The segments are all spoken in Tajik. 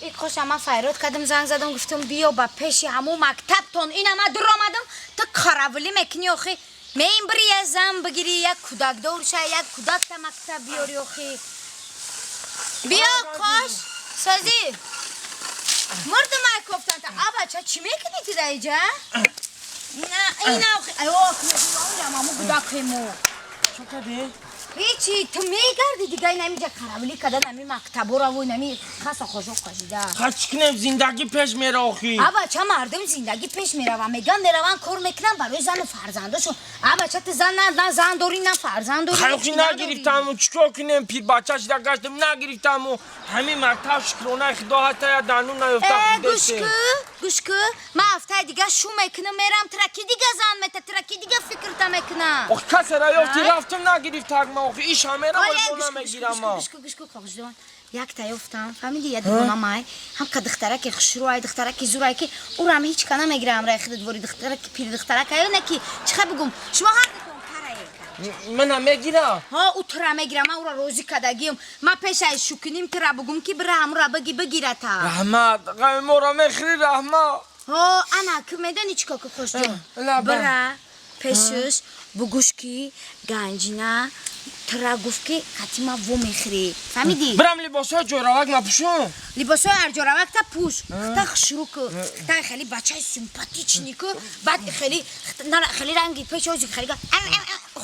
И қоша ман файрод кардам, занг задам, гуфтам, биё ба пеши ҳамун мактабтон. Ина ма дур омадам, ту қаравулӣ мекунӣ. Охи, меин бири, як зан бигирӣ, як кӯдакдор ша, як кӯдакта мактаб биёрӣ. Охи, биё, қош созӣ, мурдумай кофтанта. А бача, чӣ мекунӣ ту дар иҷа? Ина ҳамун кӯдакемо. Чо кардӣ? Ҳечи, ту мегарди дига, ин ҳамиҷа каравлӣ кардан, ҳами мактабора во инами хаса хошок кашида. Ха, чӣ кунем, зиндагӣ пеш мера охи. А бача, мардум зиндагӣ пеш мерава, меган, мераванд, кор мекунанд барои зану фарзандошон. А бача, ту зан на зан дорӣ, на фарзанд дорӣ. Хай, охи, нагирифтаму, чӣ кор кунем? Пирбача шида гаштам, нагирифтаму. Ҳамин мактаб, шукронаи худо, ҳатта я дану наёфта. Э, гӯш ку, гӯш ку, ман ҳафтаи дига шу мекунам, мерам, тира ки дига зан мета, тира ки дига фикрта мекунам? Охи, касера ёфти, рафтам, нагирифтак ма охи, иша мерам, бо намегирам ма. Гӯш ку, гӯш ку, қоғиҷон, якта ёфтам, фаҳмиди? Я дугона май ҳам ка духтараки хушрӯай, духтараки зурай, ки урам ҳеҷ ка намегирам. Рай хиди двори духтараки пири духтарак аю, не ки чӣ ха бигум, шумо ҳар дутон парае. Мана мегира? Ҳо, ӯ тура мегира, ман ӯра розӣ кардагиам. Ман пешаи шукуним тура бугум, ки бира, ҳамура бигӣ, бигирата. Раҳмат, ғами моро мехӯри, раҳмат. Ҳо, ана ки медонӣ чӣ кор ку, хушҷон? Лаба. Бира пешаш, бугӯш, ки Ганҷина тура гуфт, ки қати ма во мехӯрӣ, фаҳмидӣ? Бирам, либосҳои ҷойравак напӯшум? Либосҳои арҷоравакта пӯш, та хушрӯ ку, та хеле бачаи симпатичный ку, баъд хеле хеле ранги пешози хеле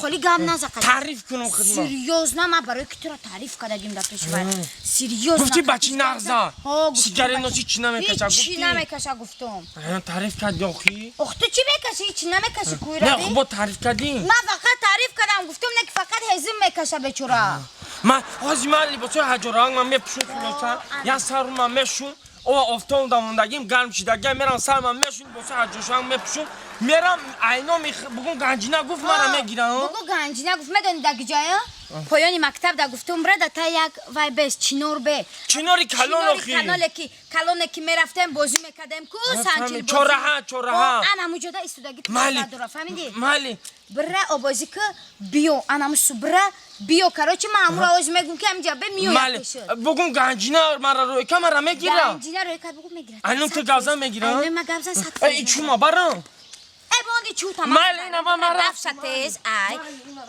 хеле гап назақа. Таъриф кунам хидмат? Серьёзно, ман барои ки тура таъриф кардагим дар пеши вай, серьёзно. Гуфти бачи нағза? Ҳо, гуфтам. Сигарет носи чӣ намекаша, Ҳеҷ гуфтӣ? Намекаша, гуфтам. Таъриф кардӣ охи? Ох, ту чӣ мекашӣ? Ҳеҷ намекашӣ. Не. Кӯйраби. Хуб, бо таъриф кардӣ. Ман фақат таъриф кардам, гуфтам, не ки фақат ҳезим мекаша бечора. Ман ҳозир ман либосҳои ҳаҷоравак ман мепӯшум, хулоса, як сару ман мешум, ова офтоб дамондагим, гарм шидагиам, мерам, сар ман мешум, либосҳои ҳаҷошавак мепӯшум, мерам, айно бугум, Ганҷина гуфт, мара мегирам. Бугу, Ганҷина гуфт. Медони дар куҷоя? Поёни мактаб да гуфтум, бира, да та як вай бес, чинор бе. Чинори калон? Чинори Охи. Каноле ки, калоне ки мерафтем, бозӣ мекардем ку, санчил. Фаҳмид. Чораҳа, чораҳа. Анаму ҷода истодаги. Майли. Дора, фаҳмидӣ? Майли. Бира, обозӣ ку, биё, анаму су бира, биё. Короче, ман ҳамуро оз мегум, ки ҳамиҷа бе, миёя Майли. пеши. Бугум, Ганҷина мара рӯйка, мара мегира. Ганҷина рӯй кард, бугу, мегирад. Айнон ту гавзан мегира? Айно ма гавзан сад. Э, чума барам? Э, бонди чута. Майли, ина ма мара. Рафша тез, ай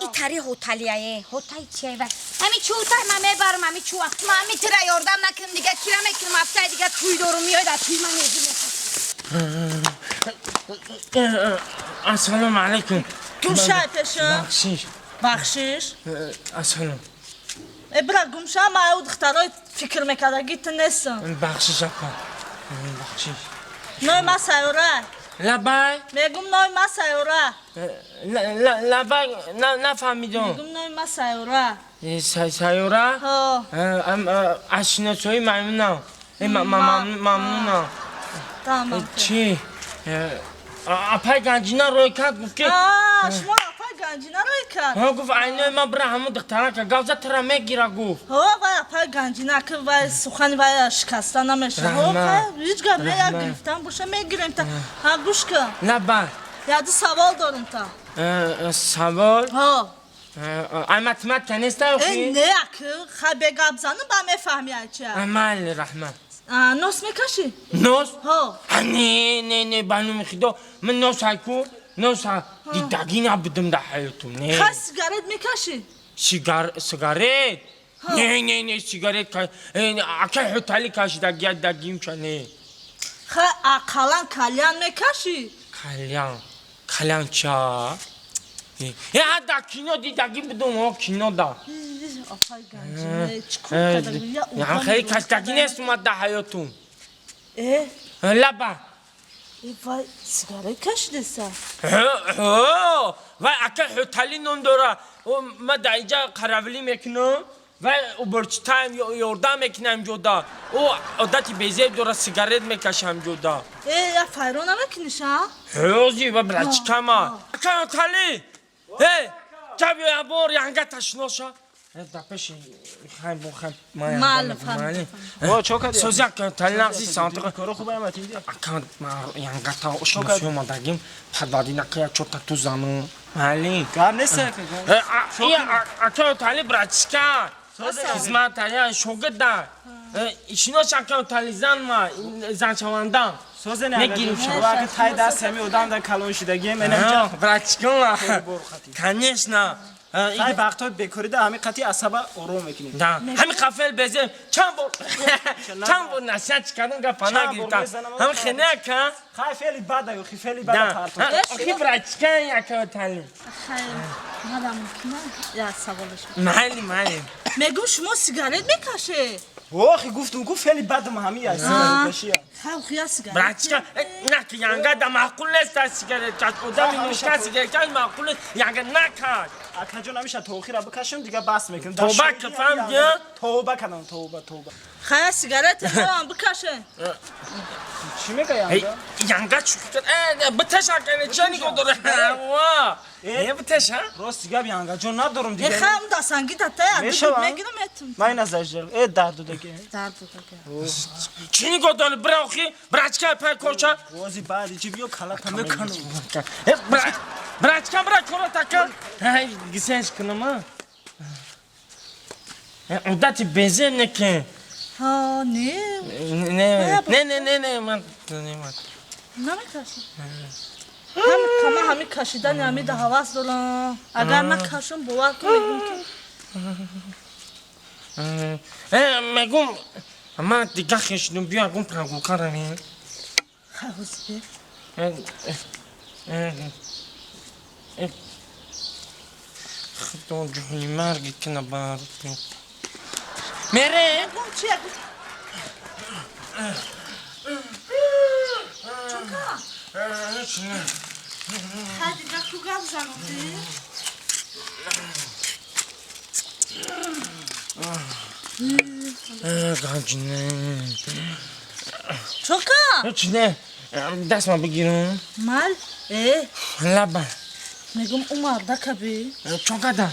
и тари ҳоталияе, ҳотай чиай, вай ҳами чутай ма мебарам, ҳами чуа ма, ҳами тира ёрдам накунам, дига кира мекунам? Ҳафтаи дига тӯй дорум, миёй дар тӯй ман мезим. Ассалому алайкум. Гумшай пешам. Бахшиш. Бахшиш. Ассалом. Э, бира, гумша, ма ӯ духтарои фикр мекардаги ту нестам. Бахшиш, апа, бахшиш. Ной ма Сайёра. Лабай. Мегум, ной ма Сайёра. Лабай, нафаҳмидам. Мегум, ной ма Сайёра. Сайёра? Ҳо. Аз шиносоӣ мамнунам. Мамнунам. Тамом. Чӣ, апай Ганҷина рӯй кард, гуфт, ки Шумо апай Ганҷина рӯй кард? Ҳо, гуфт, айнои ман бира, ҳамун духтарака гавза, тара мегира, гуфт. Ҳо, вай апай Ганҷина ки, вай сухани вай шикаста намеша. Ҳо, ҳеҷ гап не, як гирифтан боша, мегирем та. Ҳа, гӯш кун. Лабай. Яду савол дорум та. Савол? Ҳо. Ай, математика неста? Э. Охи? Не, ак хай, бегап занам, ба мефаҳми ай чи. Майли, раҳмат. Нос мекашӣ? Нос? Ҳо. Не, не, не, ба номи худо, ман нос айку, носа дидагӣ набудам дар ҳаётум, не. Хай, сигарет мекашӣ? Сигарет? Не, не, не, сигарет акай ҳотали кашидагия дагимча, не. Хай, ақаллан кальян мекашӣ? Кальян, кальян ча? Э, да кино дидагӣ будум, о, кино да. Хеле кашидагӣ нест омад дар ҳаётум. Э. Лаба. Вай, сигарет кашидеса? Вай ака ҳотали ном дора, ма дар иҷа қаравлӣ мекунам, вай уборчитаем, ёрдам мекунам ҷода, ӯ одати безеб дора, сигарет мекашам ҷода. Э, я файро намекуниша? Ҳози ва брачкама ака ҳотали, э, чаби ябор янга ташноша. Да пеши хай бо хай. Майли. О, чо кардӣ? Сози ака ҳотали нағзи сантиқа. Коро хуб ама тинди. Ака, янгата ошносӣ омадагим, падвади нака, як чорта ту зану. Майли. Гап нест, ака. Ака ҳотали, братишка. Хизмат, я шогирда. Шинос акам тализан ма занчавандам. Созен Мегирим шумо. Ва тай даст ҳами одам дар калон шидагӣ менам. Братчикам. Конечно. Ай вақтҳои бекорида ҳами қати асаба ором мекунем. Да. Ҳами қафел безем. Чанд бор насиҳат кардам гапа нагирифтам. Ҳами хене ака. Хай фели бада ё фели бада парту. Охи братчика ака тали. Хай мадам мумкина я саволаш. Майли майли. Мегум шумо сигарет мекашед? Охи гуфтум ку фели бадам ҳами аст сигареткашия. Хай охи сигарет. Братчика на ки янга да маъқул нест сигарет каш. Одами нӯшка сигарет каш маъқул нест. Янга накаш. Акаҷон ҳамеша то охира бикашам дига бас мекунам. Тавба ки фаҳмидӣ? Тавба кардам, тавба, тавба. Хай сигарет ҳам бикашед. Чӣ мега янга? Янга чӣ биташа кане ча нигоҳ дора? Ва. Э биташа? Рост гап янга ҷон надорум дига. Э хай ам дасанги дата мегирам этум. Ман назаждал. Э дарду даги. Дарду даги. Чӣ нигоҳ дори бира охи? Братчика пай корча. Рози баъди чӣ биё калата мекунам. Э братчика бира кора така. Ай гисенш кунам а. Одати безем неке. Ҳа, не. Не, не, не, не, не, ман не ман. Намекашам. Ҳами кама ҳами кашидани ҳами да ҳавас дорам. Агар накашам бовар кун мегум ки мегум ман дига хешидум биё ягон прогулка равем. Хай ҳозир. Худо ҷони марги кина бар. Мере? Мегум чи ягон Чука? Хай дига ку гап занам ди? Ганҷине. Чука? Чине? Дастма бигирам. Мал? Э? Лаба. Мегум ӯ мардака би. Чо када?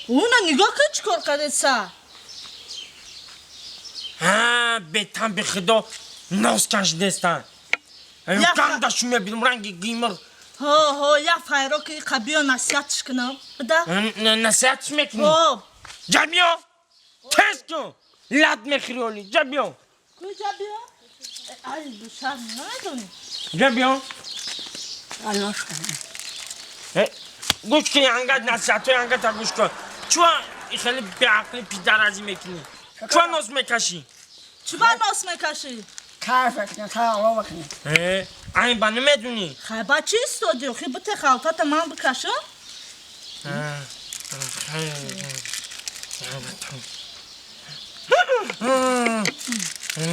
Уна нигоҳ кун чӣ кор кардеса. Ҳа, бетан бихудо нос кашидестан. Гандашу мебинам ранги гимир. Ҳо, ҳо, я файро ки қабиё насиҳатш кунам. Буда? Насиҳатш мекунӣ? Ҳо. Ҷабиё! Тез кун! Лат мехӯри оли. Ҷабиё! Ку ҷабиё? Ай, бушар намедонӣ. Ҷабиё! Аллош. Гӯш кун янга насиҳатҳои янгата гӯш кун. Чуа хеле беақли пидаразӣ мекунӣ? Чуа нос мекашӣ? Чуба нос мекашӣ? Кайф мекунем, кайф мекунем. Э, ай ба намедунӣ? Хай ба чӣ истоди? Охи бите халтата ман бикашам?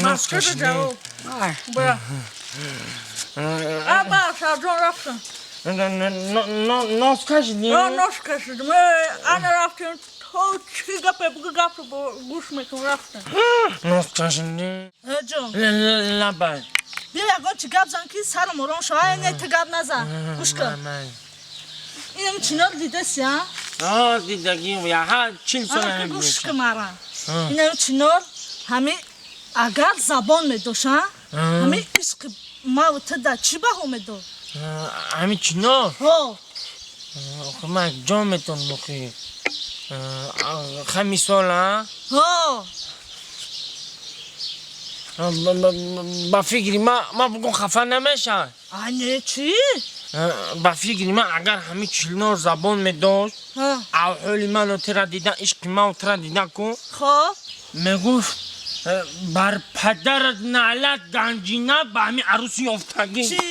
Нос кашидӣ. Бра. Аба, шаҷон рафтам. Нос кашидӣ? Нос кашидим. Ана рафтем. То чӣ гапе бугу гапро гӯш мекунам рафтем. Нос кашидӣ? Э ҷон. Лабай. Биё ягон чӣ гап зан ки сарам ором шава. Ай не ту гап назан. Гӯш кун. Инам чинор дидаси, а? А, дидагим. Я ҳа 40 сол Ана гӯш кун мара. Инам чинор ҳами агар забон медошт, а? Ҳами ишқи маву ту да чӣ баҳо медод? Ҳами чинор? Ҳо. Охи ман ҷон метонам охи. Ха мисол, а? Ҳо. Ба фикри ма бугун хафа намешавад. А не чӣ? Ба фикри ман агар ҳами чинор забон медошт, авҳоли ману тура дидан, ишқи ману тура дидан ку. Хоб. Мегуфт бар падарат наълат ганҷина ба ҳами арӯси ёфтагӣ. Чӣ?